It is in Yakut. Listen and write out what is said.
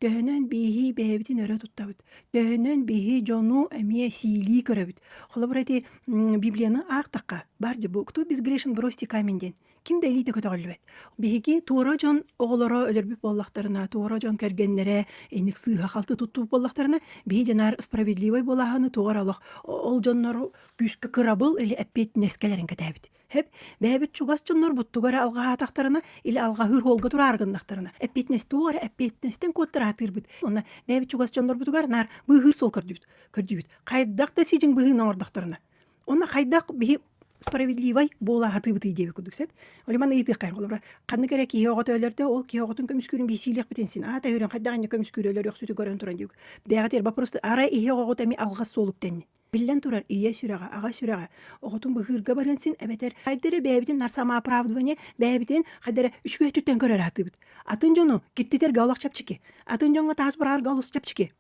Төһөнөн биһи бэйэбитин өрө туттабыт, төһөнөн биһи дьону эмиэ сиилии көрөбүт. Холобур ити Библияны аахтахха, бар дьэ бу «Кто безгрешен, бросьте камень» диэн. Ким да илиитэ көтөҕүллүбэт. Биһиги туора дьон оҕолоро өлөрбүт буоллахтарына, туора дьон кэргэннэрэ инник сыыһа-халты туттубут буоллахтарына, биһи дьанаар справедливай буолааһыны туох эрэ олох ол дьоннору күүскэ кырабыл или эппиэтинэскэлэрин кэтээбит. Хэп, бэйэбит чугас дьоннорбут тугу эрэ алҕаһаатахтарына или алҕаһыыр суолга тураары гыннахтарына, эппиэтинэс туох эрэ эппиэтинэстэн куоттараатыырбыт. Уонна бэйэбит чугас дьоннорбутугар наар быыһыыр суол көрдүүбүт. Көрдүүбүт. Хайдах да сидьиҥ быһыыны оҥордохторуна. Уонна хайдах биһи справедливай буола сатыыбытый диэбит курдук сөп. Олиман ыйытыаххайын холобура ханнык эрэ киһи оҕото өлөрдө, ол киһи оҕотун көмүскүүрүн биисиилиэхпитин син аата өрөн хайдах инньэ көмүскүүрү өлөрүөхсүтү көрөн туран диэбит. Бэйэҕитигэр вопрос арай иһи оҕоҕут эми алҕас суолук тэннин. Биллэн турар, ийэ сүрэҕэ, аҕа сүрэҕэ оҕотун быһыырга барыан син эбэтэр хайда эрэ бэйэбитин нар самооправдывание бэйэбитин хайда эрэ үчүгэй өттүттэн көрөр аатыыбыт. Атын дьону киттитэргэ олох чэпчэки. Атын дьоҥҥо таас быраҕарга олус чэпчэки.